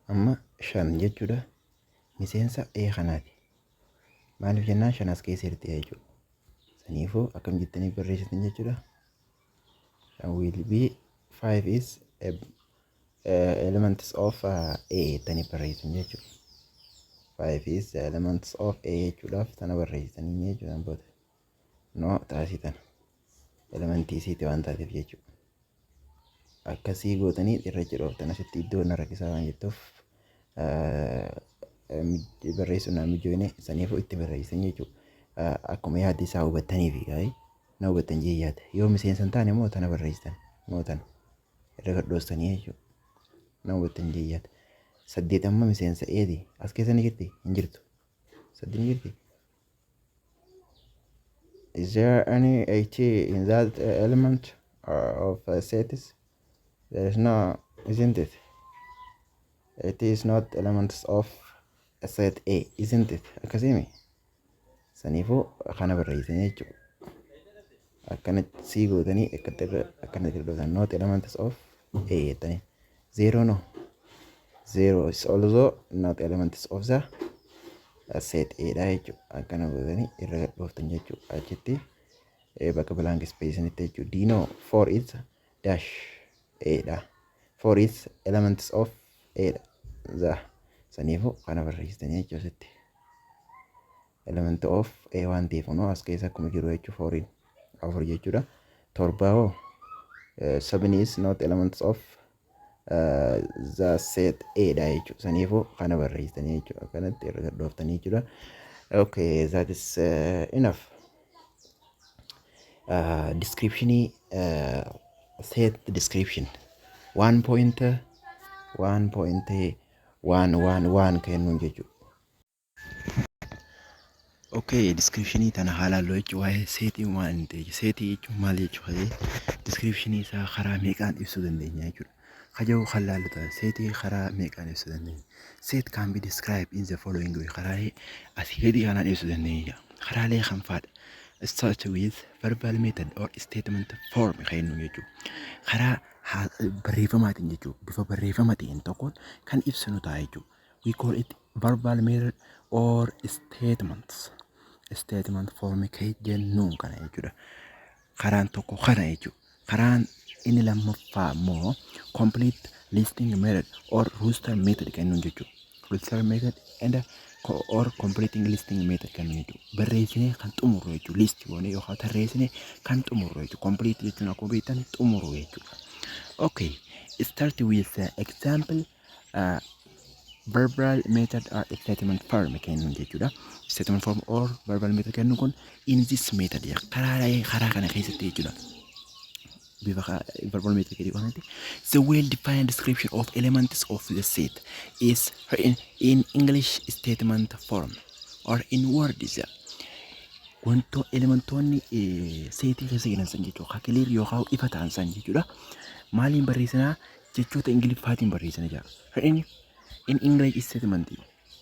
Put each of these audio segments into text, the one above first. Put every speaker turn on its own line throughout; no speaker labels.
Amma shan jechuudha miseensa A kanaati. Maaliif jennaan shan as keessa jirti jechuudha. Saniifuu akkam jettanii barreessitan jechuudha. Shan will be five is a, elements of A jettanii barreessitan jechuudha. Five is the elements of A jechuudhaaf tana barreessitanii jechuudha booda. No, taasii tana. Elementii isiiti waan taateef jechuudha. Akkasii gootanii irra jedhooftan asitti iddoo na rakkisaa waan jettuuf barreessuun naa mijoone, saniifuu itti barreessan jechuudha. Akkuma yaaddi isaa hubattaniif na hubattan jee yaada. Yoo miseensa hin taane immoo tana barreessitan moo tana irra gadhoostanii jechuudha. Na hubattan jee yaada. Saddeet amma miseensa A'ti. As keessa ni jirti? Hin jirtu. Saddeet ni jirti? Is there any 80 in that element of sets? There is no, isn't it? It is not elements of a set A, isn't it? Akkasimi. Saniifuu kana barreessanii jechuudha. Akkanatti sii gootanii akkanatti irra not elements of A jettanii. Zero, no. Zero is also not elements of the set A dha jechuudha. Akkana gootanii irra dhooftan jechuudha. Achitti bakka blank space jechuudha. D, no, four is dash A dha. Four is elements of A dha. The saniifuu kana barreessitanii jechuudha asitti. Element of A waan ta'eef no as keessa akkuma jiru jechuudha, fouriin afur jechuudha. Torba hoo? Seven is not elements of the set A dha jechuudha. Saniifuu kana barreessitanii jechuudha. Akkanatti irra gadhooftanii jechuudha. Okay, that is enough. Descriptionii set description 1.1.111 kennuun jechuudha. Okay, descriptionii tana haa ilaallu jechuudha. Waa'ee setii maal inni ta'e, setii jechuun maal jechuudha? Descriptionii isaa karaa meeqaan ibsuu dandeenya jechuudha. Kaja'u kan laallu ta'a. Setii karaa meeqaan ibsuu dandeenya? Set can be described in the following way. Karaalee asii gadii kanaan ibsuu dandeenya. Karaalee kam fa'aadha? Start with verbal method or statement form kan jennu jechuudha. Karaa barreeffamaatiin jechuudha. Bifa barreeffama ta'een tokkoon kan ibsinu ta'a jechuudha. We call it verbal method or statements. Statement form kan jennuun kana jechuudha. Karaan tokko kana jechuudha. Karaan inni lammaffaa immoo complete listing method or roster method kan jennuun jechuudha. Roster method and or completing listing method kan jennuun jechuudha. Barreessinee kan xumurru jechuudha. List goonee yookaan tarreessinee kan xumurru jechuudha. Complete jechuun akkuma beektan xumuru jechuudha. Okay, start with the example verbal method or statement form kennuun jechuudha. Statement form or verbal method kennuun kun in this method karaa kana keessatti jechuudha. Bifa verbal method jedhu kanatti the well defined description of elements of the set is written in English statement form or in words. Wanto elementoonni setii keessa jiran san jechuudha. Clear yookaan ifa ta'an san jechuudha. Maaliin barreessinaa? Jechoota Ingiliffaatiin barreessina jira. Written in English statement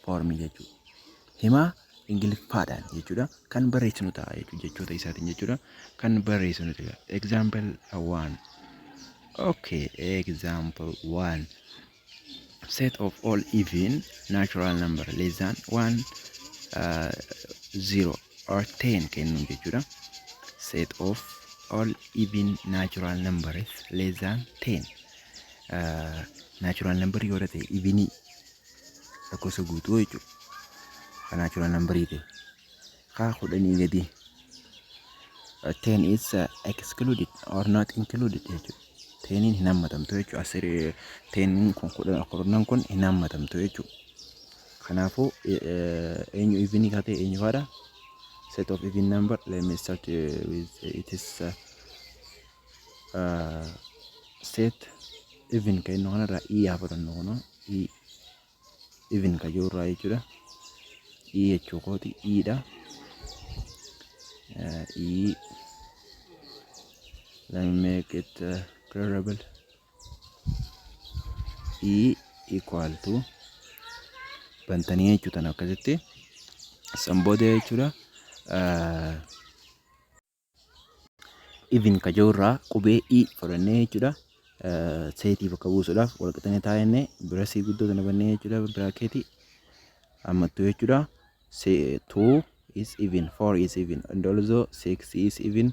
form jechuudha. Himaa Ingiliffaadhaan jechuudha. Kan barreessinu ta'a jechuudha. Jechoota isaatiin jechuudha. Kan barreessinu ta'a. Example one. Okay, example one. Set of all even natural number less than one, zero or 10 kennuun jechuudha. Set of all even natural numbers less than 10. Natural number yoo ta'e, evenii lakkoofsa guutuu jechuudha. Kan natural number ta'e. Kaa 10 gadi. 10 is excluded or not included jechuudha. Teniin hin hammatamtu jechuudha. Asirii teniin kun 10n kun hin hammatamtu jechuudha. Kanaafuu eenyu evenii kaa ta'e eenyu faadha? Set of even number. Let me start with it is set even kan inni kanarraa e haa fudhannu, kunoo e even kan jiru irraa jechuudha. E jechuu kooti, e dha. E, let me make it clearable. E equal to bantanii jechuudha akkasitti. San booda jechuudha, even ka jiru irraa qubee e fudhannee jechuudha. Setii bakka buusuudhaaf wal qixanii taa'ennee birasii guddoo tana bannee jechuudha, bracketii ammattuu jechuudha. Two is even, four is even, and also six is even,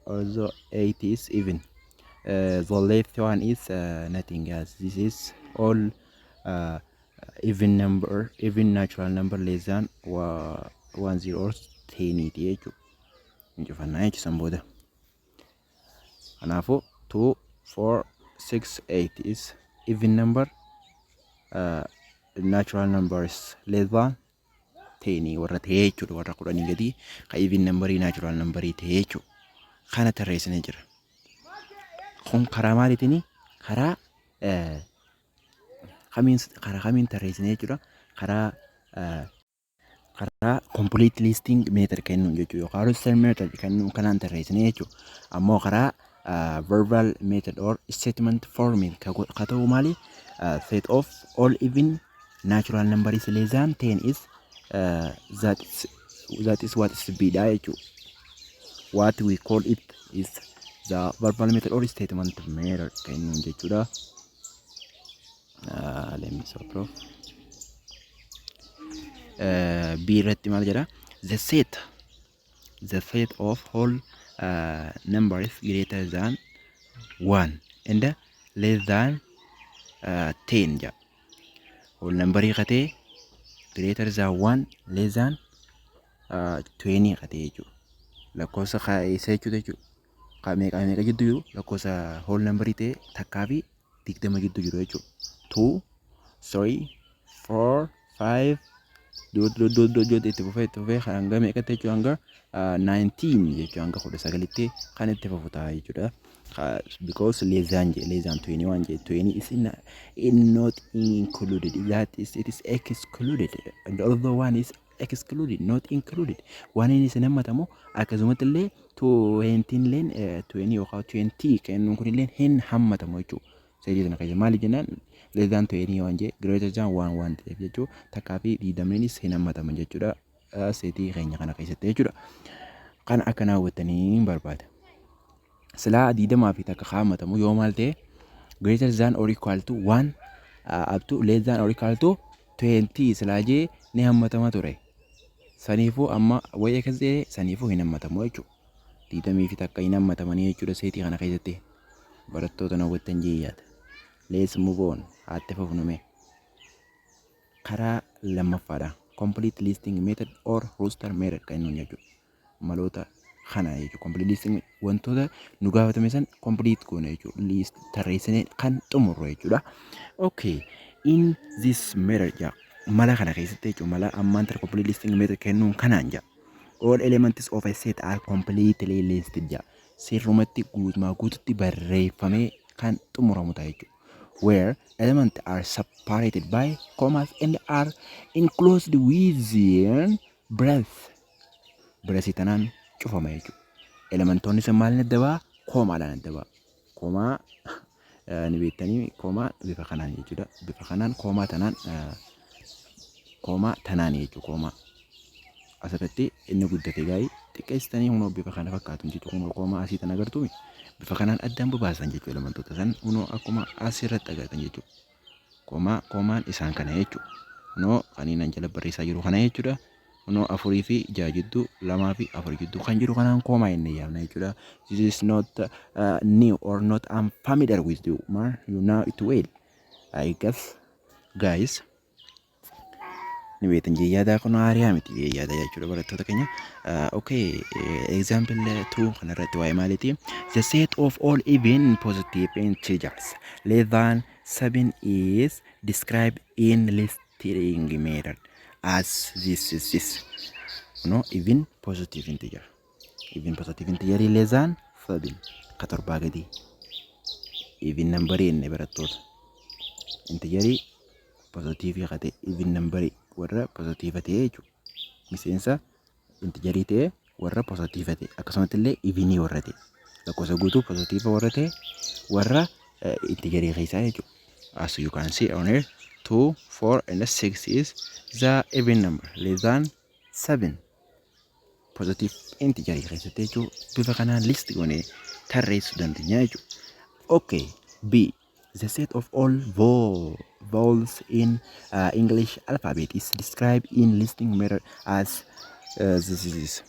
also eight is even. The left one is nothing else. This is all even number, even natural number less than one zero or teniiti jechuudha. Injifannaa jechuusan booda. Kanaafuu 2, 4, 6, 8 is even number, natural numbers less than 10 warra ta'ee jechuudha, warra 10 gadii ka even numberii natural numberii ta'ee jechuudha. Kana tarreessinee jira. Kun karaa maaliitiin, karaa kamiin tarreessinee jechuudha? Karaa complete listing method kennuun jechuudha, yookaan roster method kennuun kanaan tarreessinee jechuudha. Ammoo karaa verbal method or statement forming ka ta'u maali? Set of all even natural number is less than 10 is that is what is B dha jechuudha. What we call it is the verbal method or statement method kennuun jechuudha. Let me sort of B irratti maal jedha? The set of whole numbers greater than 1 and less than 10 jedha. Whole numberii katee greater than 1, less than 20 katee jechuudha. Lakkoofsa isa jechuudha. Meeqa meeqa jidduu jiru? Lakkoofsa whole numberii ta'e 1 fi 20 gidduu jiru jechuudha. 2, 3, 4, 5 dot dot dot dot dot itti fufee, itti fufee hanga meeqatti jechuudha? Hanga 19 jechuudha, hanga 19tti kan itti fufu ta'a jechuudha. Because less than jedhe, less than 21 jedhe. 20 is in not included, that is, it is excluded, and the other one is excluded, not included. Waan inni isin hammatamu akkasumatti illee 20 illeen, 20 yookaan 20 kennuun kun illee hin hammatamu jechuudha. Setii sana keessa maali jennaan, less than 20 waan jee, greater than 1 waan ta'eef jechuudha. 1 fi 20nis hin hammataman jechuudha. Setii keenya kana keessatti jechuudha. Kana akka hubattanii barbaada. Silaa 21 hammatamu yoo maal ta'e, greater than or equal to 1 up to less than or equal to 20 silaa jee ni hammatama ture. Saniifuu amma wayii akkas ta'e, saniifuu hin hammatamu jechuudha. 21 hin hammatamanii jechuudha setii kana keessatti. Barattoota, na hubattan jee yaada. Let's move on. Haatti fufnume. Karaa lammaffaadha. Complete listing method or roster method kan inni jechuudha. Maloota kana jechuudha. Complete listing wantoota nu gaafatame san complete goone jechuudha. List tarreessinee kan xumurru jechuudha. Okay. In this method jaa, mala kana keessatti jechuudha, mala ammaan tana complete listing method kennuun kanaan jaa. All elements of a set are completely listed jaa. Sirrumatti guutumaa guututti barreeffamee kan xumuramu ta'a jechuudha. Where elements are separated by commas and are enclosed within brace. Brace tanaan cufama jechuudha. Elementoonni sun maaliin adda ba'a? Commaadhaan adda ba'a. Comma ni beektanii, comma bifa kanaan jechuudha. Bifa kanaan, comma tanaan, comma tanaan jechuudha. Comma asirratti inni guddate gaa'ii xiqqeessitanii hunoo bifa kana fakkaatu jechuudha. Kunoo comma asii tan agartuumi, bifa kanaan addaan babaasan jechuudha elementoota san, kunoo akkuma asirratti agartan jechuudha. Comma commaan isaan kana jechuudha. Kunoo kan inni jala barreessaa jiru kana jechuudha. Kunoo 4 fi 6 jidduu, 2 fi 4 jidduu kan jiru kanaan comma inni yaamna jechuudha. This is not new or not unfamiliar with you, man. You know it well. I guess, guys. Ni beektan jee yaada, kun haariyaa miti jee yaada jechuudha, barattoota keenya. Okay, example 2 kanarratti waa'ee maaliiti? The set of all even positive integers less than 7 is described in listing method as this is this. No, even positive integer. Even positive integer less than 7, ka 7 gadi. Even number inni, barattoota. Integerii positive ka ta'e, even number warra positive ta'e jechuudha. Miseensa integerii ta'e warra positive ta'e, akkasumatti illee evenii warra ta'e, lakkoofsa guutuu positive warra ta'e, warra integerii keessaa jechuudha. As you can see on here, 2, 4 and 6 is the even number less than 7 positive integerii keessatti jechuudha. Bifa kanaan list goonee tarreessuu dandeenya jechuudha. Okay, B. The set of all vowels in English alphabet is described in listing method as this is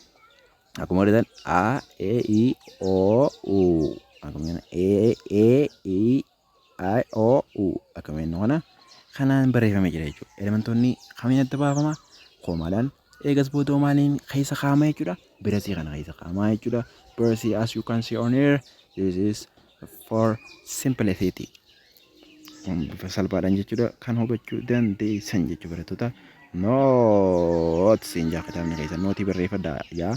akkuma argitan A, E, I, O, U, akkuma jenna A, E, I, I, O, U, akkuma jennu kana kanaan barreeffamee jira jechuudha. Elementoonni kamiin adda baafama? Koomaadhaan eegas booda maaliin keessa kaa'ama jechuudha. Birasii kana keessa kaa'ama jechuudha. Birasii, as you can see on here, this is for simplicity. Kun bifa salphaadhaan jechuudha kan hubachuu dandeessan jechuudha barattoota. Note siin jaa kitaabni keessa nootii barreeffadhaa yaa.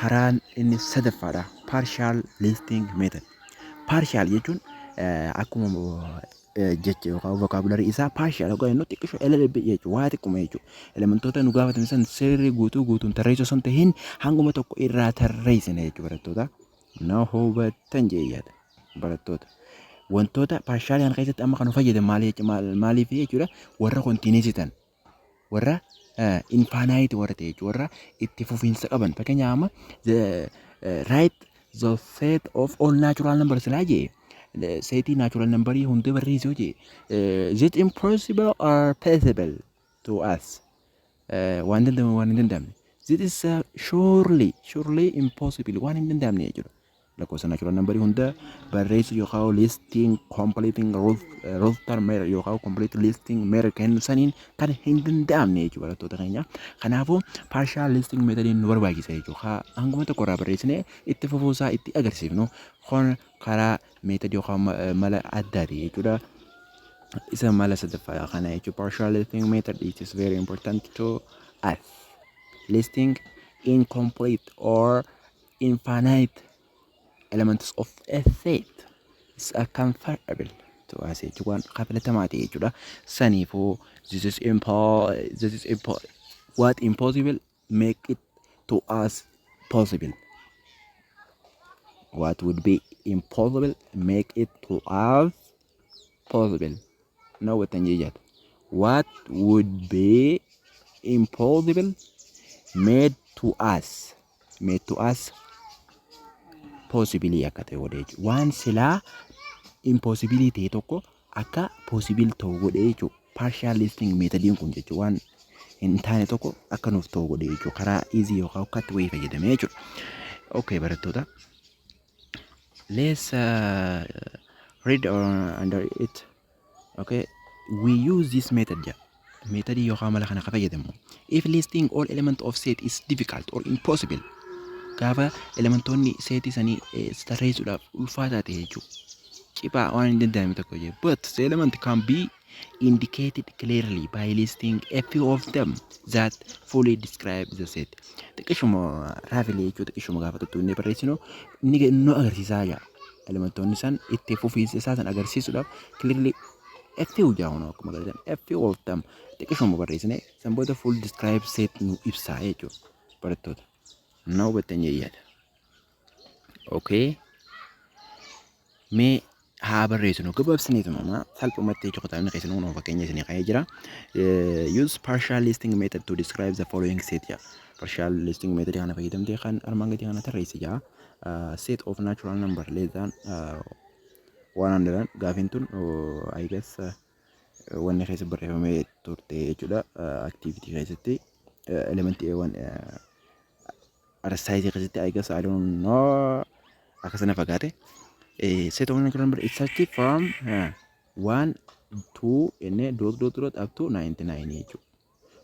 Karaan inni sadaffaadha. Partial listing method. Partial jechuun akkuma jecha yookaan vocabulary isaa partial yookaan inni xiqqisho LLB jechuudha, waa xiqquma jechuudha. Elementoota nu gaafatan san sirrii guutuu guutuun tarreessuu osoo hin tahin hanguma tokko irraa tarreessina jechuudha barattoota. Na hubattan jee yaada barattoota. Wantoota partial kana keessatti amma kan nu fayyadan maaliif jechuudha? Warra continuous ta'an, warra infinite warra ta'e jechuudha, warra itti fufiinsa qaban. Fakkeenyaaf amma the write the set of all natural numbers laa jee, seetii natural numberii hunda barreessuu jee, is it impossible or possible to us? Waan danda'amu, waan hin danda'amne. This is surely impossible, waan hin danda'amne jechuudha. Lakkoofsa natural numberii hunda barreessuu yookaan listing completing roster method yookaan complete listing method kennu saniin kan hin danda'amne jechuudha barattoota keenya. Kanaafuu partial listing method nu barbaachisa jechuudha. Hanguma tokko irraa barreessinee itti fufuusaa itti agarsiifnu kun karaa method yookaan mala addaati jechuudha. Isa mala sadaffaa kana jechuudha. Partial listing method, it is very important to us. Listing incomplete or infinite elements of a set is a comfortable to us jechuun waan filatamaa ta'e jechuudha. Saniifuu this is impo what impossible make it to us possible. What would be impossible make it to us possible. Na hubattan jechaadha. What would be impossible made to us possible akka ta'e godhe jechuudha. Waan silaa impossible ta'e tokko akka possible ta'u godhe jechuudha. Partial listing methodiin kun jechuudha, waan hin taane tokko akka nuuf ta'u godhe jechuudha. Karaa easy yookaan akkatti wayii fayyadamee jechuudha. Okay, barattoota. Let's read under it. Okay, we use this method ja. Methodii yookaan mala kana fayyadamu. If listing all element of set is difficult or impossible. Gaafa elementoonni seetii sanii tarreessuudhaaf ulfaataa ta'e jechuudha. Ciphaa waan hin danda'amne tokko jee. But the element can be indicated clearly by listing a few of them that fully describe the set. Xiqqishuma raafilee jechuudha, xiqqishuma gaafa tuttuqnee barreessinu inni nu agarsiisaa jira. Elementoonni san itti fufiinsa isaa san agarsiisuudhaaf clearly a few jedhamu, akkuma agartan a few of them xiqqishuma barreessine san booda full describe set nu ibsaa jechuudha barattoota. Na hubattan jechuudha. Okay. Mee haa barreessinu gabaabsineetuma salphumatti jechuudha, kitaabni keessan kun fakkeenya isinii ka'ee jira. Use partial listing method to describe the following set jedha. Partial listing method kana fayyadamtee kan armaan gadii kana tarreessi jedha. Set of natural number less than 100. Gaafiin tun I guess wanni keessa barreeffamee turte jechuudha. Activity keessatti, elementii waan exercise keessatti, I guess, I don't know, akkasana fagaate. Set of natural number is started from 1, 2 inni dot dot dot up to 99 jechuudha.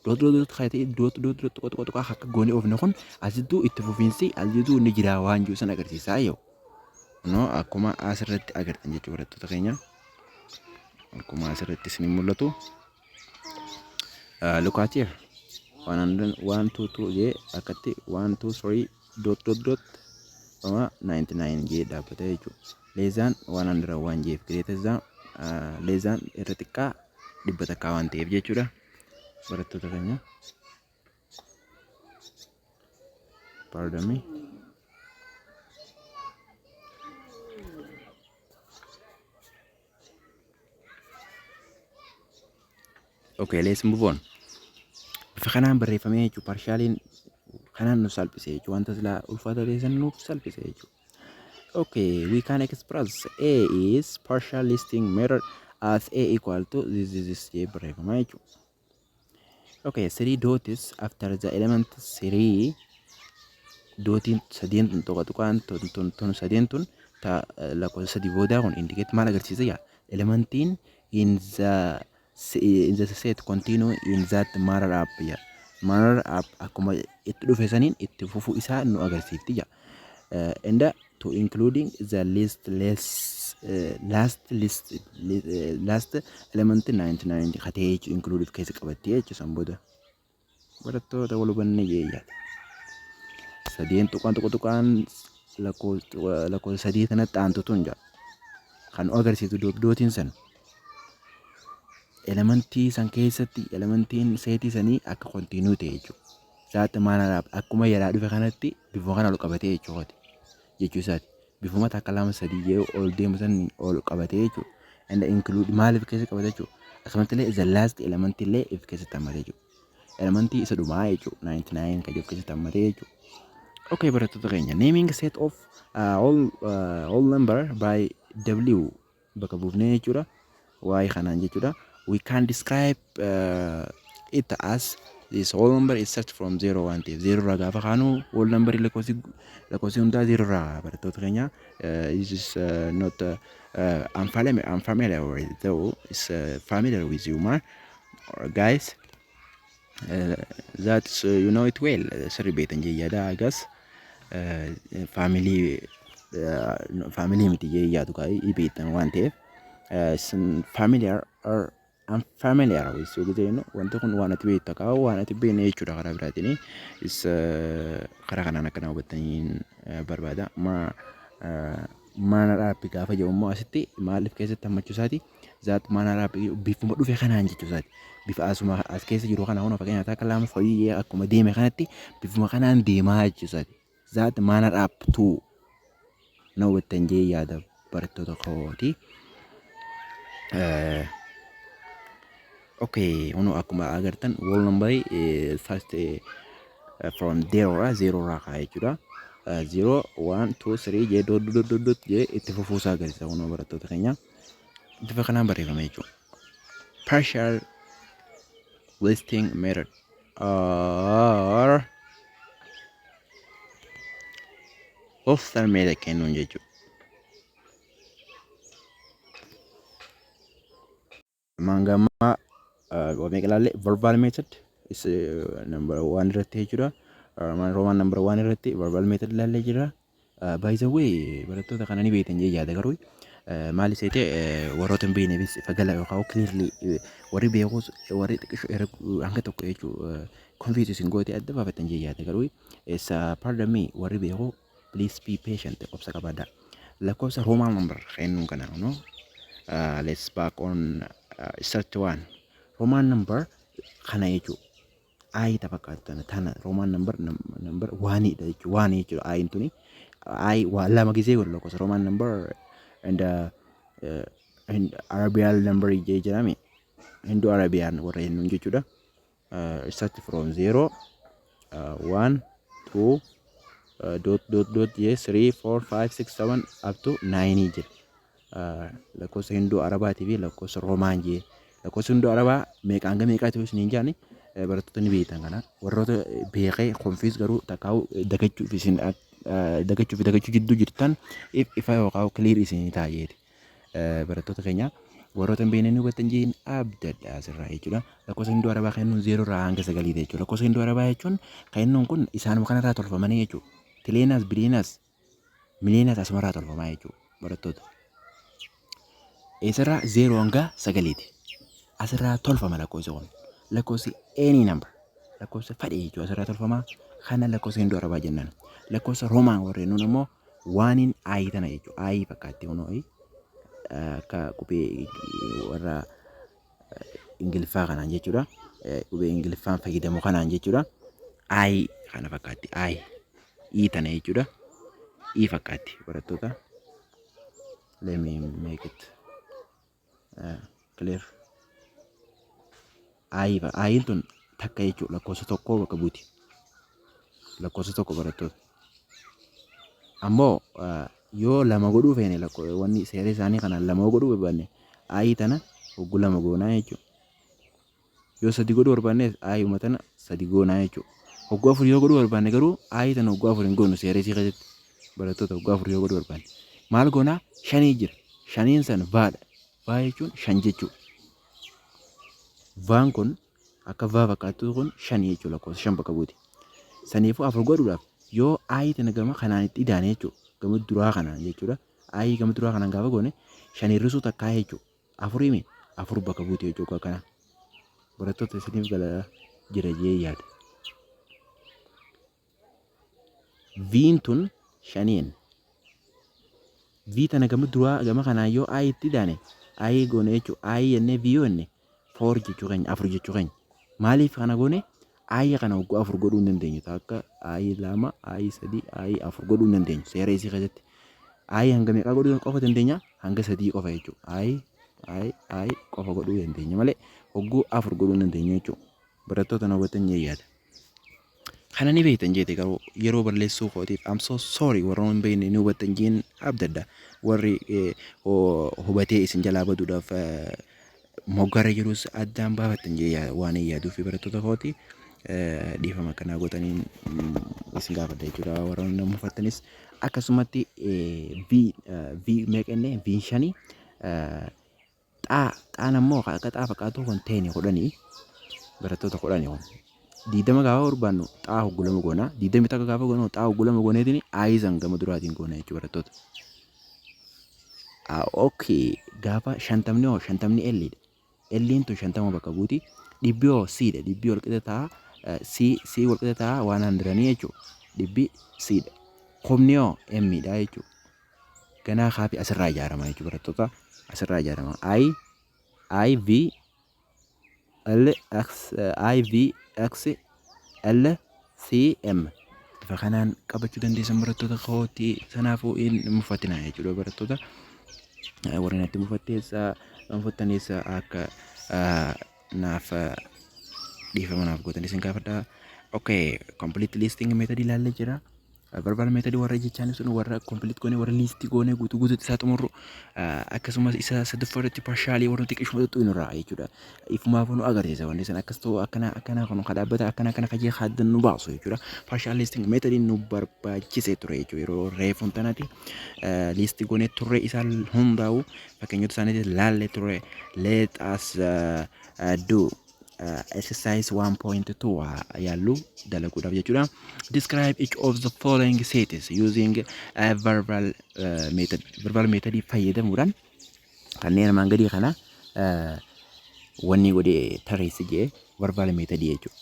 Dot dot dot kaayatee dot dot dot tuqa tuqa tuqa akka goonee oofne kun asittuu itti fufiinsi asittuu inni jira waan jiru sana agarsiisaa yoo. No, akkuma asirratti agartan jechuudha barattoota keenya. Akkuma asirratti isin mul'atu. Look at here. 100 1 2 2 jee akkatti 1 2 3 dot dot dot 99 jee dhaabbata jechuudha. Less than 101 jeef greater than less than irra xiqqaa 100 waan ta'eef jechuudha. Barattoota keenya. Pardon me. Okay, let's move on. Bifa kanaan barreeffamee jechuudha. Partialiin kanaan nu salphise jechuudha. Wanta silaa ulfaata ta'e san nuuf salphise jechuudha. Okay, we can express A is partial listing method as A equal to this this this jee barreeffama jechuudha. Okay, three dots after the element three dootiin sadeen tun tuqa tuqaan tun tun tun sadeen tun ta lakkoofsa sadii boodaa kun indicate maal agarsiisa yaa elementiin in the set continue in that manner up yaa manner up akkuma itti dhufe saniin itti fufuu isaa nu agarsiifti yaa and to including the list less last list last element 99 katee jechuun include of keessa qabattee jechuun san booda barattoota wal hubannee jeeyyaata. Sadeen tuqaan tuqa tuqaan lakkoofsa sadii kanatti aantu tun jira. Kan nu agarsiisu dootiin san elementii san keessatti elementiin seetii sanii akka continue ta'e jechuudha. That manner akkuma yaraa dhufe kanatti bifuma kana ol qabatee jechuudha. Jechuu isaati. Bifuma takka lama sadii jee ol deemu san ol qabatee jechuudha. And include maaliif keessa qabate jechuudha. Akkasumatti illee the last element illee if keessatti hammatee jechuudha. Elementii isa dhumaa jechuudha. 99 kan of keessatti hammatee jechuudha. Okay, barattoota keenya, naming set of all number by W bakka buufnee jechuudha. Waa'ee kanaan jechuudha. We can describe it as this whole number is set from 0 waan ta'eef 0 irraa gaafa kaanu whole number lakkoofsi lakkoofsi hundaa 0 irraa barattoota keenya. This is not unfamiliar with, though it's familiar with you man or guys, that's you know it well, sirri beektan jee yaada. Agas family family miti jee yaadu kaa beektan waan ta'eef familiar or unfamiliar with yoo jennu wanti kun waan ati beektu akka waan ati beekne jechuudha. Karaa biraatiin is karaa kanaan akkana hubattaniin barbaada. Ma manner up gaafa jedhu immoo asitti maaliif keessatti hammachuu isaati? That manner up bifuma dhufe kanaan jechuu isaati. Bifa asuma as keessa jiru kana kun fakkeenyaaf akka lama fooyyee akkuma deeme kanatti bifuma kanaan deemaa jechuu isaati. That manner up to na hubattan jee yaada, barattoota kooti. Okay, kunu akkuma agartan whole number first from zero irraa zero irraa ka'a jechuudha. Zero, one, two, three jee dot dot dot dot jee itti fufuusaa agarsiisa kunoo barattoota keenya. Bifa kanaan barreeffame jechuudha. Partial listing method or roster method kennuun jechuudha. Ammaan gammaa meeqa ilaalle? Verbal method is number one irratti jechuudha. Roman number one irratti verbal method ilaallee jira. By the way, barattoota kana ni beektan jee yaada, garuu maal seete warroota hin beekneefis ifa gala yookaan clearly warri beekus warri xiqqisho hanga tokko jechuu confuse isin goote adda baafatan jee yaada, garuu is pardon me, warri beeku please be patient, obsa qabaadha. Lakkoofsa Roman number kennuun kana no let's back on start one Roman number kana jechuu I ta fakkaatu tana tana Roman number number waanidha jechuu waan jechuudha. I'n tuni I waa lama gisee godhu lakkoofsa Roman number and and Arabian number jee jedhame Hindu Arabian warra jennuun jechuudha. Start from 0, 1, 2, dot dot dot jee 3, 4, 5, 6, 7 up to 9 jira. Lakkoofsa Hinduu Arabaatii fi lakkoofsa Roomaan jee lakkoofsa Hinduu Arabaa meeqa hanga meeqaa ta'uu isiniin jaani barattoota ni beektan. Kana warroota beekee confuse garuu takkaa'u dagachuuf isin dagachuu fi dagachuu jidduu jirtan ifa yookaan clear isinii taa'eeti. Barattoota keenya warroota hin beekne ni hubattan jeen abdadha asirraa jechuudha. Lakkoofsa Hinduu Arabaa kennuun zeeroo irraa hanga sagaliiti jechuudha. Lakkoofsa Hinduu Arabaa jechuun kennuun kun isaanuma kanarraa tolfamanii jechuudha. Tileenaas biliyeenaas miliyeenaas asumarraa tolfamaa jechuudha barattoota. Eessarraa? Zeeroo hanga sagaliiti. Asirraa tolfama lakkoofsi kun. Lakkoofsi any number lakkoofsa fadhe jechuudha asirraa tolfama. Kana lakkoofsa Hinduu Arabaa jennaan. Lakkoofsa Roomaan warreen nuun immoo waaniin I tana jechuudha. I fakkaatti kunoo akka qubee warra Ingiliffaa kanaan jechuudha. Qubee Ingiliffaan fayyadamu kanaan jechuudha. I kana fakkaatti I. I tana jechuudha. I fakkaatti barattoota. Let me make it clear. I I'n tun takka jechuudha, lakkoofsa tokko bakka buuti. Lakkoofsa tokko barattoota. Ammoo Yoo lama godhuu feene, lakkoo wanni seera isaanii kanaan lama godhuu barbaanne, i tana hogguu lama goonaa jechuudha. Yoo sadi godhuu barbaanne, i tana sadi goonaa jechuudha. Hogguu afur yoo godhuu barbaanne garuu, i tana hogguu afur hin goonu seera isii keessatti. Barattoota, hogguu afur yoo godhuu barbaanne maal goonaa? Shanii jira. Shaniin san vaadha. Vaa jechuun shan jechuudha. Vaan kun akka vaa fakkaattu kun shanii jechuudha, lakkoofsa shan bakka buuti. Saniifuu afur godhuudhaaf yoo i tana gama kanaan itti idaane jechuudha. Gama duraa kanaan jechuudha. I gama duraa kanaan gaafa goone, shan hir'isuu takkaa jechuudha. Afurii afur bakka buuti jechuudha akkana. Barattoota, isiniif gala jira jee yaada. Viin tun shaniin. V tana gama duraa gama kanaan yoo i itti idaane, i goone jechuudha. I jennee V yoo jenne, four jechuu keenya, afur jechuu keenya. Maaliif kana goone? I kana hogguu afur godhuu hin dandeenyu. Takka, i lama, i sadi, i afur godhuu hin dandeenyu seera isii keessatti. I hanga meeqaa godhuu qofa dandeenya? Hanga sadii qofa jechuudha. I, i, i qofa godhuu dandeenya malee hogguu afur godhuu hin dandeenyu jechuudha. Barattoota, na hubattan jee yaada. Kana ni beektan jeete, garuu yeroo balleessuu kootiif I'm so sorry. Warra hin beekne ni hubattan jeen abdadha. Warri hubatee isin jalaa baduudhaaf moggarra jirus addaan baafattan jee waan hin yaaduu fi barattoota kooti, dhiifama akkanaa gootaniin isin gaafadha jechuudha. Warra nama mufattanis akkasumatti. V V meeqa inni? V shanii. Xaa xaan ammoo akka xaa fakkaatu kun 10, 10, barattoota, 10 kun. 20 gaafa barbaannu xaa hogguu lama goona. 21 gaafa goonu xaa hogguu lama gooneetiin i san gama duraatiin goona jechuudha, barattoota. Okay, gaafa 50 hoo? 50 L dha. L'n tun 50 bakka buuti. Dhibbi hoo? C dha. Dhibbi wal qixa ta'a C, C wal qixa ta'a waan hundredii jechuudha. Dhibbi C dha. Kumni hoo? M dha jechuudha. Ganaa kaafi asirraa ijaarama jechuudha, barattoota, asirraa ijaarama. I I V L X I V X L C M bifa kanaan qabachuu dandeessan, barattoota kootii. Sanaafuu hin mufatinaa jechuudha, barattoota. Warreen itti mufatteessa mufattaneessa akka naaf dhiifama naaf gootan isin gaafadha. Okay, complete listing method ilaallee jira. Verbal method warra jechaan sun warra complete goone, warra list goone guutuu guutuutti isaa xumurru, akkasumas isa sadaffaa irratti partially warra xiqqishuma xuxxuu irraa jechuudha. Ifumaaf nu agarsiisa, wanni san akkas ta'u, akkana akkana kun ka dhaabbata akkana akkana kajee haddan nu baasu jechuudha. Partial listing method nu barbaachise ture jechuudha. Yeroo reefuun tanati list goone turre, isaan hundaa'u fakkeenyota isaaniitis laallee ture. Let us do exercise 1.2 yaallu dalaguudhaaf jechuudha. Describe each of the following sets using a verbal method. Verbal method fayyadamuudhaan kanneen armaan gadii kana wanni godhee tarreessi jee, verbal method jechuudha.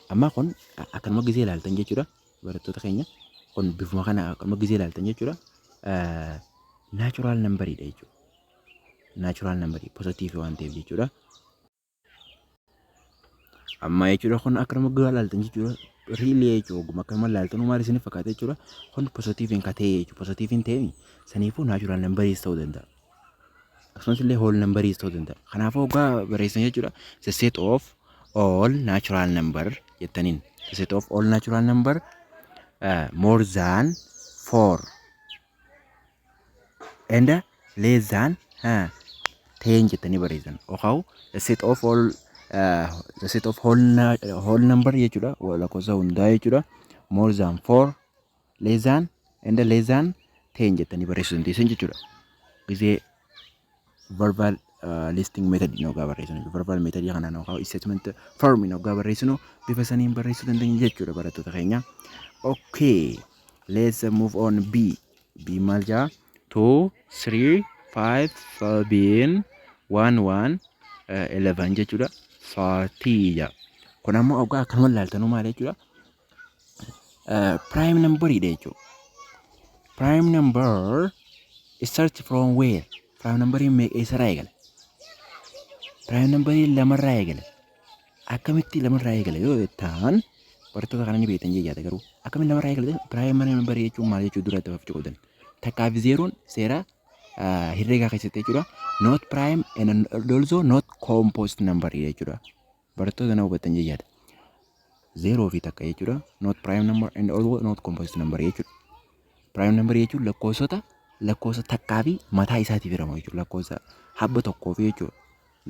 Amma kun akkanuma gisee ilaaltan jechuudha, barattoota keenya, kun bifuma kana akkanuma gisee ilaaltan jechuudha. Natural numberidha jechuudha. Natural number positive waan ta'eef jechuudha. Amma jechuudha, kun akkanuma gisee ilaaltan jechuudha. Really jechuudha, oguma akkanuma ilaaltan maal isiniif fakkaata jechuudha. Kun positiveiin ka ta'e jechuudha. Positiveiin ta'e saniifuu natural numberiis ta'uu danda'a. Akkasumas illee whole numberiis ta'uu danda'a. Kanaafuu hoggaa barreessan jechuudha, the set of all natural number jettaniin, the set of all natural number more than four and less than 10 jettanii barreessan. Yookaan the set of whole number jechuudha, lakkoofsa hundaa jechuudha, more than four less than and less than 10 jettanii barreessuu dandeessan jechuudha. Gisee verbal listing method hoggaa barreessinu, verbal method kanaan yookaan statement form hoggaa barreessinu, bifa saniin barreessuu dandeenya jechuudha, barattoota keenya. Okay, let's move on. B B maal jaa? 2 3 5 7 1 1 11 jechuudha. 30 jaa. Kun ammoo hoggaa akkanuma ilaaltanuu maal jechuudha? Prime number dha jechuudha. Prime number start from where? Prime number meeqa, eessarraa eegala? Prime number lamarraa eegala. Akkamitti lamarraa eegala yoo ta'an, barattoota kana ni beektan jee yaada, garuu akkamitti lamarraa eegala? Prime number jechuun maal jechuu dura itti fufuu qabdan. Takkaa fi zeeroon seera herreegaa keessatti jechuudha. Not prime and also not composite number jechuudha. Barattoota, na hubattan jee yaada. Zeeroo fi takka jechuudha. Not prime number and also not composite number jechuudha. Prime number jechuun lakkoofsota Lakkoofsa takkaa fi mataa isaatiif hiramu jechuudha. Lakkoofsa habba tokkoo fi jechuudha.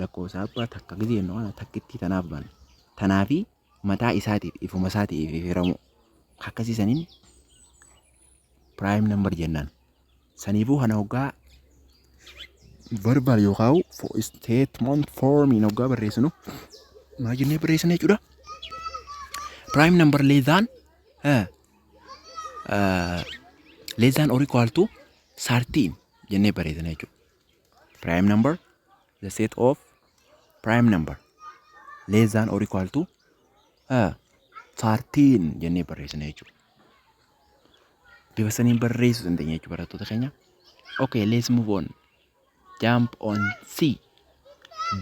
Lakkoofsa habba takka gisee jennu kana takkittii tanaaf bana. Tanaa fi mataa isaatiif, ifuma isaatiif hiramu. Akkasii saniin prime number jennaan. Saniifuu kana hoggaa verbal yookaan statement formiin hoggaa barreessinu maal jennee barreessina jechuudha? Prime number less than or equal to 13 jennee barreessina jechuudha. Prime number, the set of prime number less than or equal to 13 jennee barreessina jechuudha. Bifa saniin barreessuu dandeenya jechuudha, barattoota keenya. Okay, let's move on. Jump on C.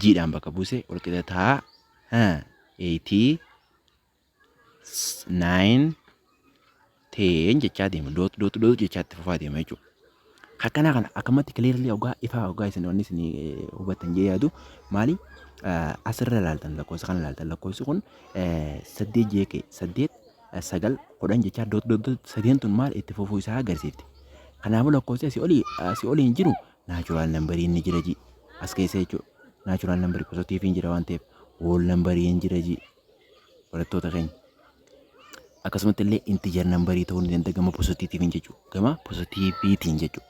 Gdhaan bakka buuse walqixa ta'a. 80 9 10 jechaa deema. Dot dot dot jechaa itti fufaa deema jechuudha. Akkanaa kana akkamatti clearly hoggaa ifaa hoggaa isin wanni isin hubattan jee yaadu maali? Asirra ilaaltan, lakkoofsa kana ilaaltan, lakkoofsi kun saddeet jeekee, saddeet, sagal, 10 jechaa dot dot dot, sadeen tun maal itti fufuu isaa agarsiifti. Kanaafuu lakkoofsi asii olii hin jiru, natural numberii inni jira ji as keessa jechuudha. Natural numberii positiveiin jira waan ta'eef, whole numberiin jira ji, barattoota keenya. Akkasumatti illee integer numberii ta'uu ni danda'a gama positiveiin jechuudha. Gama positiveiitiin jechuudha.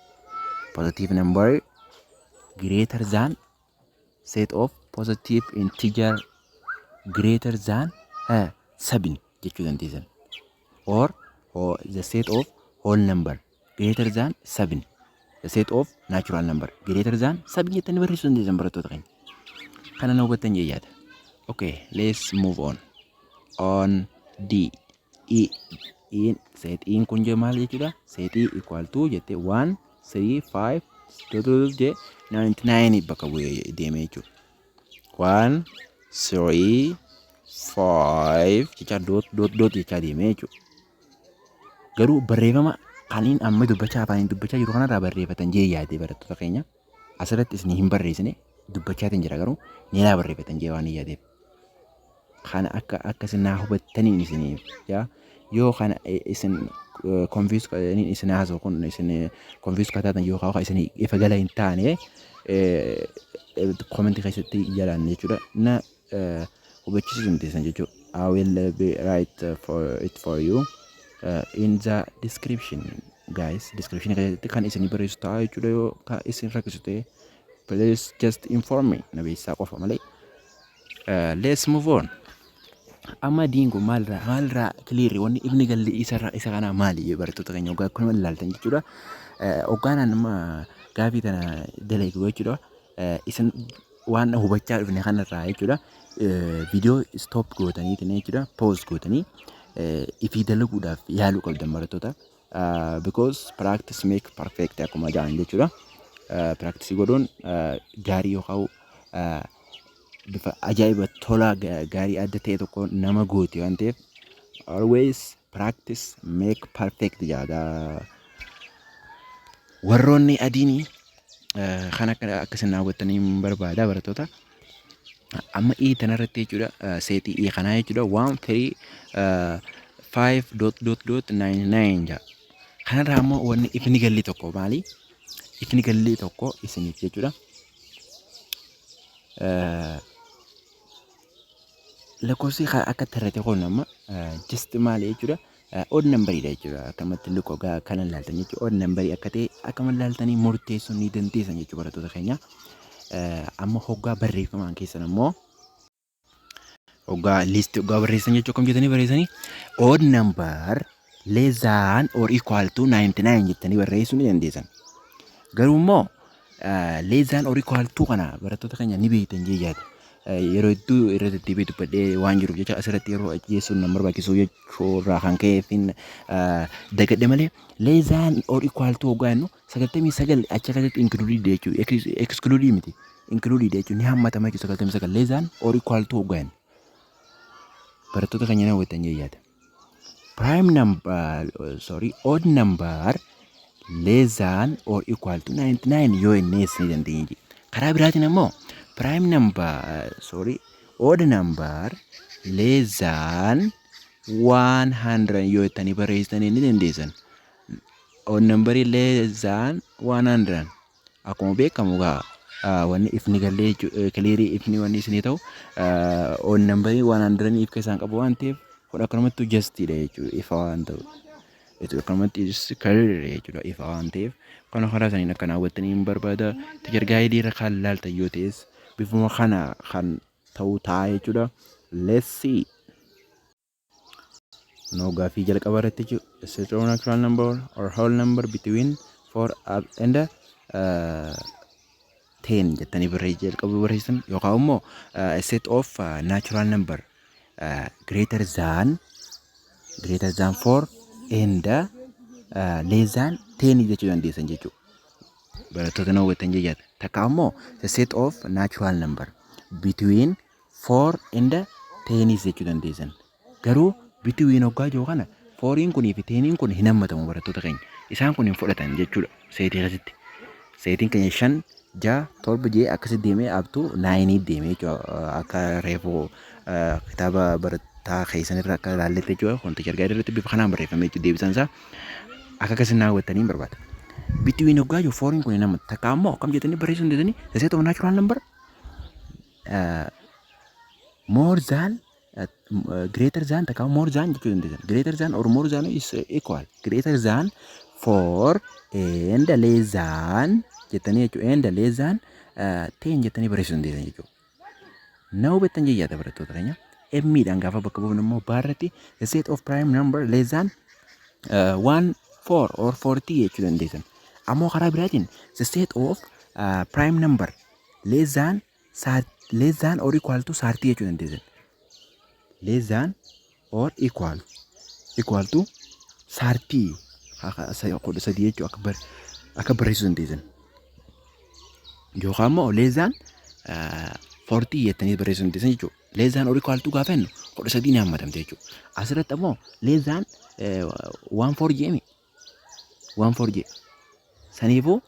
Positive number greater than, set of positive integer greater than seven jechuu dandeessan. Or the set of whole number greater than seven. The set of natural number greater than seven jettanii barreessuu dandeessan, barattoota keenya. Kana na hubattan jee yaada. Okay, let's move on. On D. E. In set in kun jee maal jechuudha? Set E equal to jettee 1 3 5 dot dot jee 99 bakka bu'ee deemee jechuudha. 1 3 5 jechaa dot dot dot jechaa deemee jechuudha. Garuu barreeffama kaniin amma dubbachaa, afaaniin dubbachaa jiru kanarraa barreeffatan jee yaade, barattoota keenya. Asirratti isin hin barreessine, dubbachaatiin jira, garuu ni barreeffatan jee waan hin yaadeef. Kana akka isin naa hubattaniin isiniif yaa yoo kana isin confuse isin haasa'u kun isin confuse kataatan yookaan isin ifa gala hin taane, commentii keessatti jalaan jechuudha na hubachiisuu dandeessan jechuudha. I will be write for it for you in the description, guys. Description keessatti kan isin barreessu ta'a jechuudha. Yoo ka isin rakkisu ta'e, please just inform me, na beeksisaa qofa malee. Let's move on. Amma Diin kun maalirraa clearri wanni ifni galli isarraa isa kanaa maali, barattoota keenya? Hoggaa akkanuma ilaaltan jechuudha. Hoggaanaan amma gaafii tana dalagu jechuudha. Isin waan hubachaa dhufne kanarraa jechuudha. Viidiyoo stop gootaniitiin jechuudha. Pause gootanii ifii dalaguudhaaf yaaluu qabdan, barattoota. Because practice make perfect akkuma jedhan jechuudha. Practice godhuun gaarii yookaan bifa ajaa'iba tolaa gaarii adda ta'e tokko nama gooti waan ta'eef, always practice make perfect jedha. Warroonni adiin kan akka akkasin hawwattanii barbaada, barattoota. Amma E tanarratti jechuudha, setii E kanaa jechuudha, 1 3 5 dot dot dot 9 9 jedha. Kanarraa ammoo wanni ifni galli tokko maali? Ifni galli tokko isiniif jechuudha. Lakkoofsi akka tarrate kun amma just maali jechuudha? Odd numberiidha jechuudha. Akkamatti lukkoo kana ilaaltan jechuudha. Odd numberii akka ta'e akkama ilaaltanii murteessuu ni dandeessan jechuudha, barattoota keenya. Amma hoggaa barreeffamaan keessan ammoo, hoggaa listii hoggaa barreessan jechuudha, akkam jettanii barreessanii? Odd number less than or equal to 99 jettanii barreessuu ni dandeessan. Garuu immoo less than or equal to kana, barattoota keenya, ni beektan jee yaada. Yeroo hedduu irra deddeebi'ee dubbadhee waan jiruuf jecha, asirratti yeroo ajjeesuun nama barbaachisu jechuurraa kan ka'eefin dagadhe malee, less than or equal to hoggaa jennu 99 achi keessatti included jechuudha. Excluded miti. Included jechuun ni hammatama jechuudha, 99 less than or equal to hoggaa jennu. Barattoota keenya, na hubattan jee yaada. Prime number, sorry, odd number less than or equal to 99 yoo innees ni dandeenya. Karaa biraatiin ammoo prime number, sorry, odd number less than 100 yoo jettanii barreessitanii ni dandeessan. Odd number less than 100. Akkuma beekamu gaa wanni ifni gallee clearii ifni wanni isinii ta'u, odd number 100 if keessaan qabu waan ta'eef, kun akkanumatti justiidha jechuudha, ifa waan ta'u. Akkanumatti clear jechuudha, ifa waan ta'eef kana karaa saniin akka hawwattanii hin barbaada. Teacher guide irra kan laaltan yoo ta'es bifuma kana kan ta'u ta'a jechuudha. Let's see. No, gaaffii jalqaba irratti jechuudha. Set of natural number or whole number between 4 up and 10 jettanii jalqaba barreessan, yookaan immoo set of natural number greater than 4 and less than 10 jechuu dandeessan jechuudha. Barattoota na hubattan jechaadha. Takka immoo the set of natural number between 4 and 10 jechuu dandeessan. Garuu between hoggaa jiru kana fouriin kunii fi teniin kun hin hammatamu, barattoota keenya. Isaan kun hin fudhatan jechuudha setii keessatti. Setiin keenya shan, ja'a, torba jee akkasitti deemee up to nineii deemee jechuudha. Akka reefuu kitaaba barataa keessan irra akka ilaalletti jechuudha. Kun teacher guide irratti bifa kanaan barreeffamee jechuudha, deebisaan isaa akka akkasitti naa hubattanii barbaada. Between hoggaa jiru fouriin kun hin hammatu. Takka ammoo akkam jettanii barreessuu hin dandeessanii? The set of natural number more than greater than, takka more than jechuu dandeessan. Greater than or more than is equal. Greater than 4 and less than jettanii jechuudha. And less than 10 jettanii barreessuu dandeessan jechuudha. Na hubattan jeyyaata, barattoota keenya. Emmiidhaan gaafa bakka buufnu immoo baarratti the set of prime number less than 1, 4 or 40 jechuu dandeessan. Ammoo karaa biraatiin the set of prime number less than or equal to 30 jechuu dandeessan. Less than or equal to 30, 13 jechuu akka barreessuu dandeessan. Yookaan immoo less than 40 jettanii barreessuu dandeessan jechuudha. Less than or equal to gaafa jennu 13 ni hammatamte jechuudha. Asirratti ammoo less than one four jeemi, one four jee. Saniifuu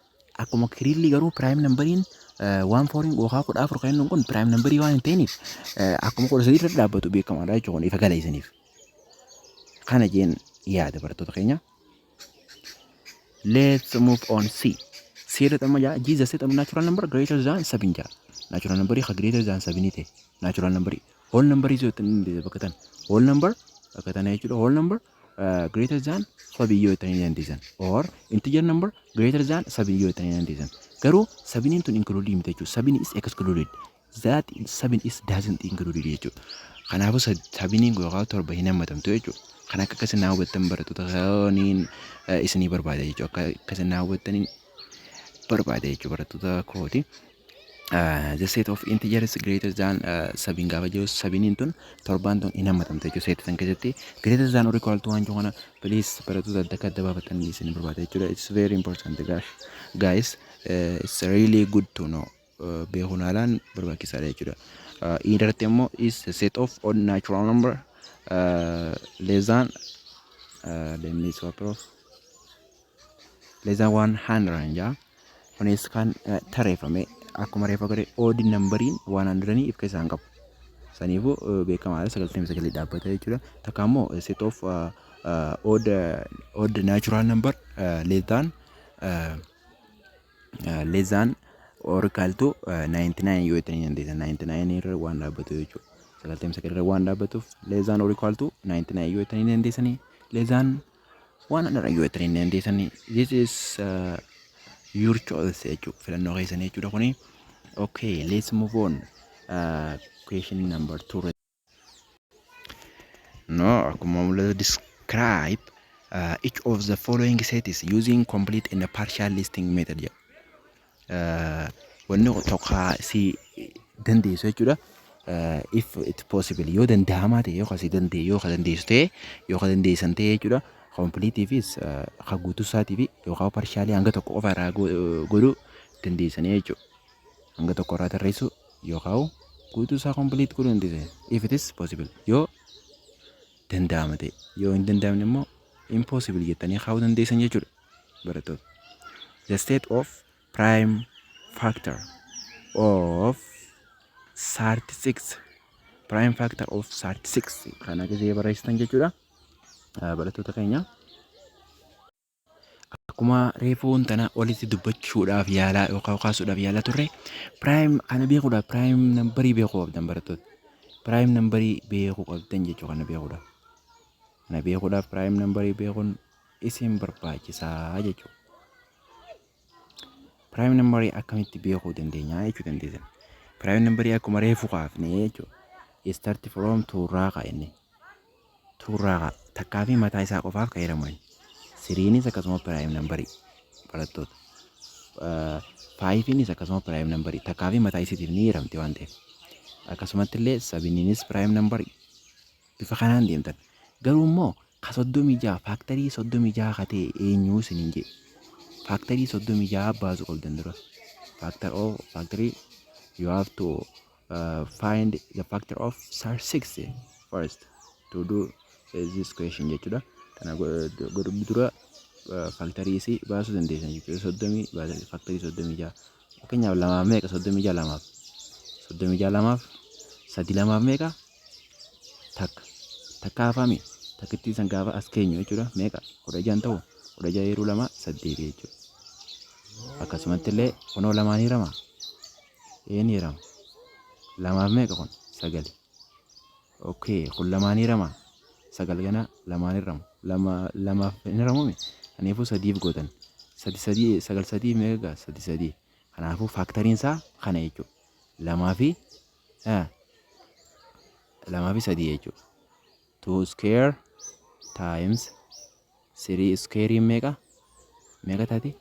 akkuma clearly garuu prime numberiin one fouriin yookaan 14 kan jennuun kun prime numberii waan hin ta'iniif akkuma 13 irra dhaabbatu beekamaadha jechuudha, kun ifa gala isiniif. Kana jeen yaada, barattoota keenya. Let's move on C. C irratti amma jaa G the set of natural number greater than 7 jaa. Natural number ka greater than 7 ta'e, natural number, whole number yoo jettanii bakka tan, whole number bakka tana jechuudha, whole number greater than 7 yoo jettanii dandeessan, or integer number greater than 7 yoo jettanii dandeessan. Garuu seveniin tun included miti jechuudha. Seven is excluded. That seven is doesn't included jechuudha. Kanaafuu seveniin yookaan 7 hin hammatamtu jechuudha. Kan akka akkasii naa hubattan, barattoota kaniin isinii barbaada jechuudha. Akka akkasii naa hubattaniin barbaada jechuudha, barattoota kooti. The set of integers greater than seven gaafa jiru, seveniin tun, torbaan tun hin hammatamte jechuudha. Setii san keessatti greater than or equal to waan jiru kana please, barattoota, adda akka adda baafatanii isin barbaada jechuudha. It's very important, guys. Guys, it's really good to know. Beekuun haalaan barbaachisaadha jechuudha. Irratti immoo is the set of odd natural number less than let me swap off, less than 100 jaa. Kunis kan tarreeffame akkuma reefa garee odd numberiin 100 if keessaa hin qabu. Saniifuu beekamaadha, 99 dhaabbata jechuudha. Takka immoo set of odd natural number less than or equal to 99 yoo jettanii dandeessan, 99 irra waan dhaabbatu jechuudha. 99 irra waan dhaabbatuuf less than or equal to 99 yoo jettanii dandeessanii, less than 100 yoo jettanii dandeessanii, this is your choice jechuudha, filannoo keessanii jechuudha kuni. Okay, let's move on. Question number two. No, akkuma mul'atu, describe each of the following sets using complete and partial listing method jedha. Wanni tokko si dandeessu jechuudha. If it possible, yoo danda'amaa ta'e, yoo si danda'e, yoo ka dandeessu ta'e, yoo ka dandeessan ta'e jechuudha. Completeifis ka guutuu isaatii fi yookaan partialii hanga tokko qofa irraa godhuu dandeessanii jechuudha. Hanga tokko irraa tarreessuu yookaan guutuu isaa complete godhuu dandeessan. If it is possible, yoo danda'ama ta'e, yoo hin danda'amne immoo impossible jettanii kaa'uu dandeessan jechuudha, barattoota. The set of prime factor of 36, prime factor of 36 kana gisee barreessitan jechuudha, barattoota keenya. Akkuma reefuun tana olitti dubbachuudhaaf yaalaa yookaan kaasuudhaaf yaalaa turre, prime kana beekuudhaaf prime numberii beekuu qabdan, barattoota. Prime numberii beekuu qabdan jechuu kana beekuudhaaf. Kana beekuudhaaf prime numberii beekuun isin barbaachisaa jechuudha. Prime numberii akkamitti beekuu dandeenya jechuu dandeessan. Prime numberii akkuma reefu kaafne jechuudha. Start from two-rraa kaa'inne. Two-rraa kaa takkaa fi mataa isaa qofaaf kan hiraman. Threenis akkasuma prime numberii, barattoota. Fiveinis akkasuma prime numberii, takkaa fi mataa isiitiif ni hiramti waan ta'eef. Akkasumatti illee seveniinis prime numberii, bifa kanaan deemtan. Garuu immoo ka 36, factorii 36 ka ta'e eenyuu isiniin jedhe. Factorii 36 baasuu qabdan dura. Factor of factory, you have to find the factor of 6 first to do this question jechuudha. Kana godhu dura factorii isii baasuu dandeessan jechuudha. Soddomii factorii 36, fakkeenyaaf lamaaf meeqa? 36 lamaaf, 36 lamaaf sadi, lamaaf meeqa? Takka. Takka hafami, takkittii san gaafa as keenyu jechuudha, meeqa? 16 ta'u. 16 yeroo lama saddeeti jechuudha. Akkasumatti illee kunoo lamaan hirama, een hirama. Lamaaf meeqa kun? Sagali. Okay, kun lamaan hirama. Sagal gana lamaan hiramu, lama lamaaf hin hiramumi. Kanaafuu sadiif gootan. Sadi sadii sagal, sadii meeqa gaa? Sadi sadii. Kanaafuu factoriin isaa kana jechuudha. Lamaa fi sadii jechuudha. Two square times three square meeqa? Meeqa taati?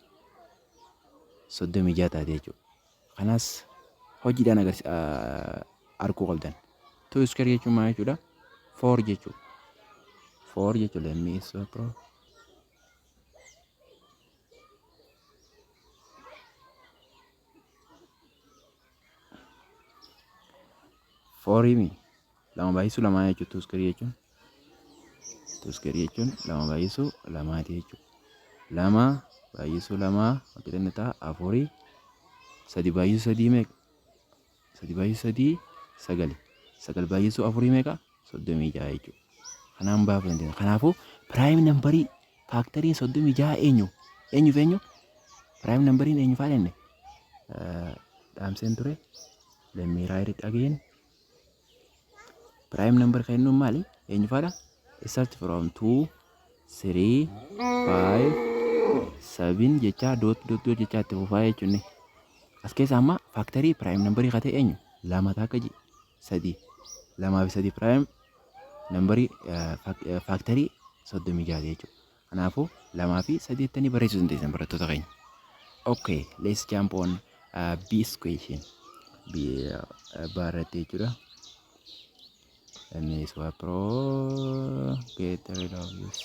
36 taate jechuudha. Kanas hojiidhaan arguu qabdan. Two square jechuun maal jechuudha? Four jechuudha. Four jechuudha. Let me bro. Fourii lama baay'isuu lamaa jechuudha. Two square jechuun. Two square jechuun lama baay'isuu lamaati jechuudha. Lama baay'isuu lamaa walqixa ta'a afurii. Sadi baay'isuu sadii meeqa? Sadi baay'isuu sadii sagali. Sagal baay'isuu afurii meeqa? 36 jechuudha. Kanaan baafuu dandeenya. Kanaafuu prime numberii factoriin 36 eenyu? Eenyuuf eenyu? Prime numberiin eenyu fa'aa jenne? Dhaamseen ture. Let me write it again. Prime number kan jennuun maali? Eenyu fa'aadha? Start from 2, 3, 5, 7 jechaa, dot dot dot jechaa itti fufaa jechuun. As keessa amma factorii prime numberii kan ta'e eenyu? Lama, takka, sadii. Lamaa fi sadii prime numberii factorii 36 jechuudha. Kanaafuu lamaa fi sadii jettanii barreessuu dandeessan, barattoota keenya. Okay, let's jump on B question. B barratti jechuudha. Let me swap pro, get rid of this.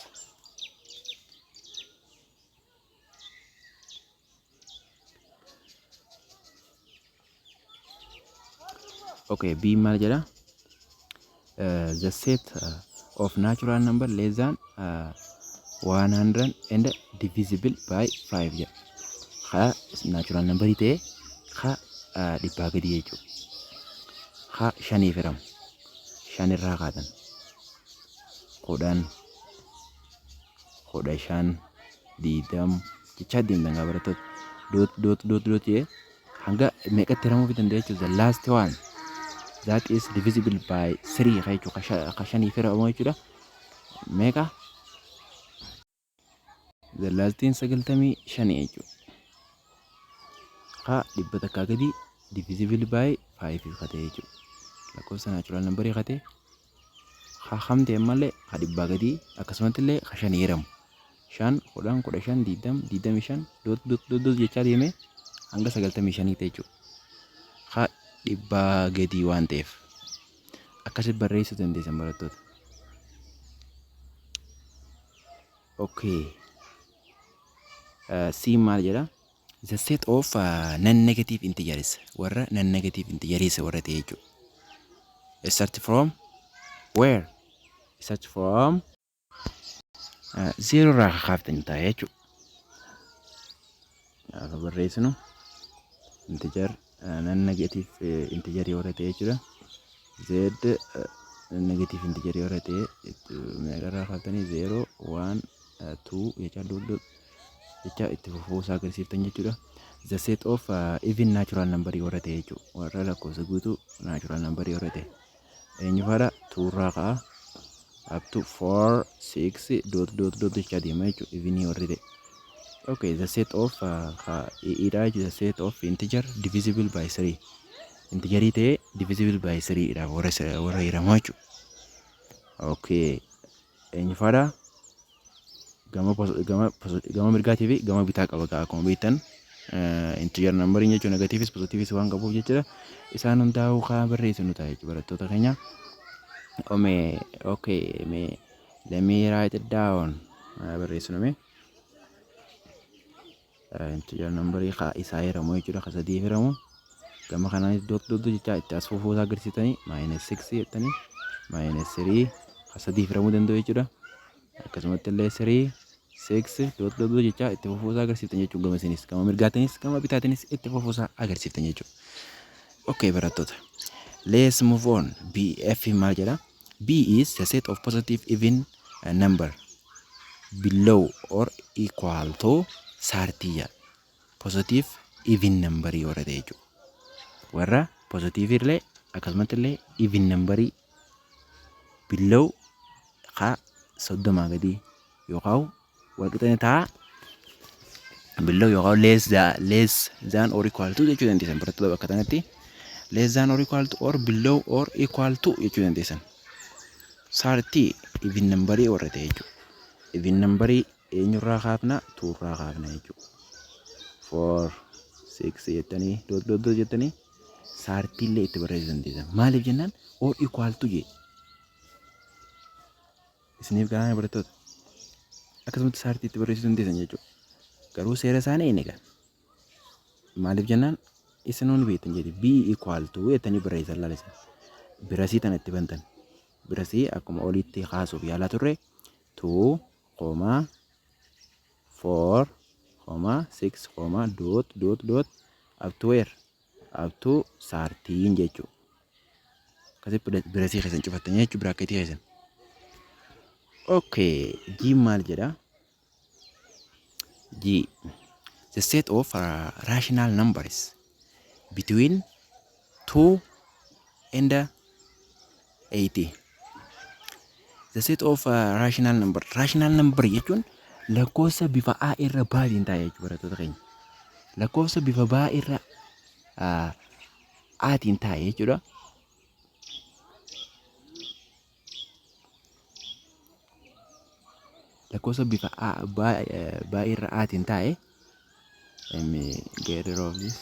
Okay, B maal jedha? The set of natural number less than 100 and divisible by 5 jedha. Ka natural number ta'e ka 100 gadi jechuudha. Ka shaniif hiramu. Shan irraa kaatan. 10, 15, 20 jechaa deemtan gaa, barattoota. Dot dot dot dot jedhee hanga meeqatti hiramuu danda'a jechuudha. The last one that is divisible by 3 ka jechuudha. Ka shaniif hiramu jechuudha. Meeqa? The lastiin 95 jechuudha. Ka 100 gadi divisible by 5 ka ta'e jechuudha. Lakkoofsa natural numberii ka ta'e ka kam ta'e malee ka 100 gadi, akkasumatti illee ka shanii hiramu. Shan, 10, 15, 20, 25, dot dot dot dot jechaa deemee hanga 95 ta'e jechuudha. Ka 100 gadii waan ta'eef akkasitti barreessuu dandeessan, barattoota. Okay. C maal jedha? The set of non-negative integers, warra non-negative integers warra ta'e jechuudha. Start from where? Start from zero irraa kakaaftanii ta'a jechuudha. Gaafa barreessinu integer non-negative integer warra ta'e jechuudha. Z non-negative integer warra ta'e meeqarraa kaaftanii? Zero, one, two jechaa dot dot Jecha itti fufuu isaa agarsiiftan jechuudha. The set of even natural number warra ta'e jechuudha. Warra lakkoofsa guutuu natural number warra ta'e. Eenyu faadha? Two'rraa ka'a. Up to 4, 6, dot dot dot jechaa deema jechuudha. Evenii warri ta'e. Okay, the set of idha jechuudha. The set of integer divisible by 3. Integerii ta'ee divisible by 3 dha warra hiramu jechuudha. Okay. Eenyu faadha? Gama mirgaatii fi gama bitaa qaba akkuma beektan integer numberiin jechuun negativeis positiveis waan qabuuf jechuudha. Isaan hundaa'uu kaa barreessinu ta'a jechuudha, barattoota keenya. Ome, okay, mee let me write it down. Barreessinu mee. Integer numberii kaa isaa hiramu jechuudha, ka sadii hiramu. Gama kanaanis dot dot jechaa itti as fufuu isaa agarsiisanii minus 6 jettanii minus 3 ka sadii hiramuu danda'u jechuudha. Akkasumatti illee 3, 6, dot dot jechaa itti fufuu isaa agarsiiftan jechuudha. Gama isinis gama mirgaatiinis gama bitaatiinis itti fufuu isaa agarsiiftan jechuudha. Okay, barattoota. Let's move on. B F maal jedha? B is the set of positive even number below or equal to 30 jedha. Positive even number warra ta'e jechuudha. Warra positive illee akkasumatti illee even number below ka 30 gadii yookaan walqixani ta'a below yookaan less than or equal to jechuu dandeessan, barattoota, bakka kanatti less than or equal to or below or equal to jechuu dandeessan. 30 even numberii warra ta'e jechuudha. Even numberii eenyurraa kaafna? Two'rraa kaafna jechuudha. 4, 6 jettanii dot dot dot jettanii 30 illee itti barreessuu dandeessan. Maaliif jennaan or equal to jee. Isiniif gahaa, barattoota? Akkasumatti 30 itti barreessuu dandeessan jechuudha. Garuu seera isaanii inni egaa. Maaliif jennaan isin hundi beektan jedhi b equal to jettanii barreessan laalisan. Birasii tana itti bantan. Birasii akkuma olitti kaasuuf yaalaa turre 2 comma 4 comma 6 comma dot dot dot up to where? Up to 30 jechuudha. Akkasitti birasii keessan cufattanii jechuudha, bracketii keessan. Okay, G maal jedha? G, the set of rational numbers between 2 and 80. The set of rational number. Rational number jechuun lakkoofsa bifa A irra baatiin taa'e jechuudha, barattoota keenya. Lakkoofsa bifa B irra Aatiin taa'e jechuudha. Lakkoofsa bifa A B irra Aatiin taa'e. Let me get rid of this.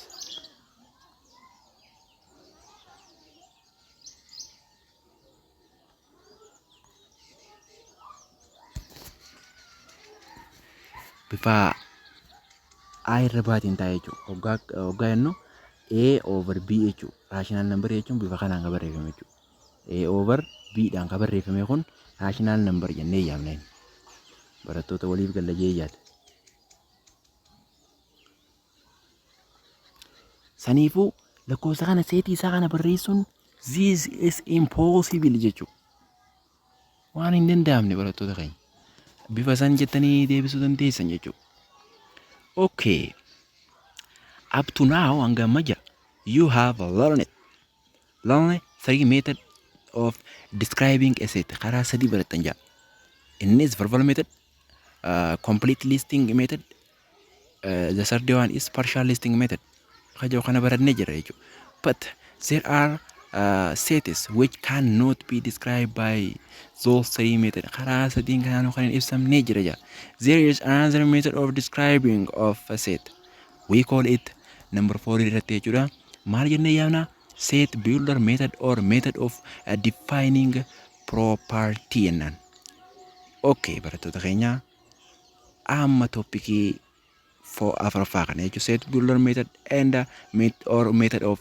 Bifa A irra baatiin taa'e jechuudha. Hoggaa jennu A over B jechuudha. Rational number jechuun bifa kanaan kan barreeffame jechuudha. A over B dhaan kan barreeffame kun rational number jennee yaamna. Barattoota, waliif galla jee yaada. Saniifuu lakkoofsa kana setii isaa kana barreessuun this is impossible jechuudha. Waan hin danda'amne, barattoota keenya. Bifa san jettanii deebisuu dandeessan jechuudha. Okay. Up to now, hanga amma jira. You have learned three method of describing a set. Karaa sadii barattan jira. Innis verbal method, complete listing method, the third one is partial listing method. Kajoo kana barannee jira jechuudha. But there are sets which cannot be described by those three method. Karaa sadiin kanaan kan hin ibsamnee jira jira. There is another method of describing of a set. We call it number four irratti jechuudha. Maal jennee yaamna? Set builder method or method of defining property jennaan. Okay, barattoota keenya, amma topicii afuraffaa kana jechuudha. Set builder method and or method of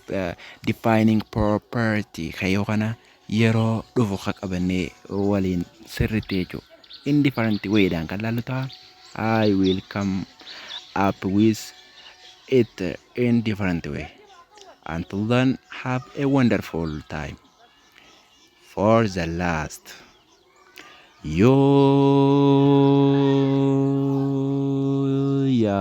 defining property kayyoo kana yeroo dhufu ka qabannee waliin sirriitti jechuudha. In different way dhaan kan laallu ta'a. I will come up with it in different way. Until then, have a wonderful time. For the last. Yoo yaa.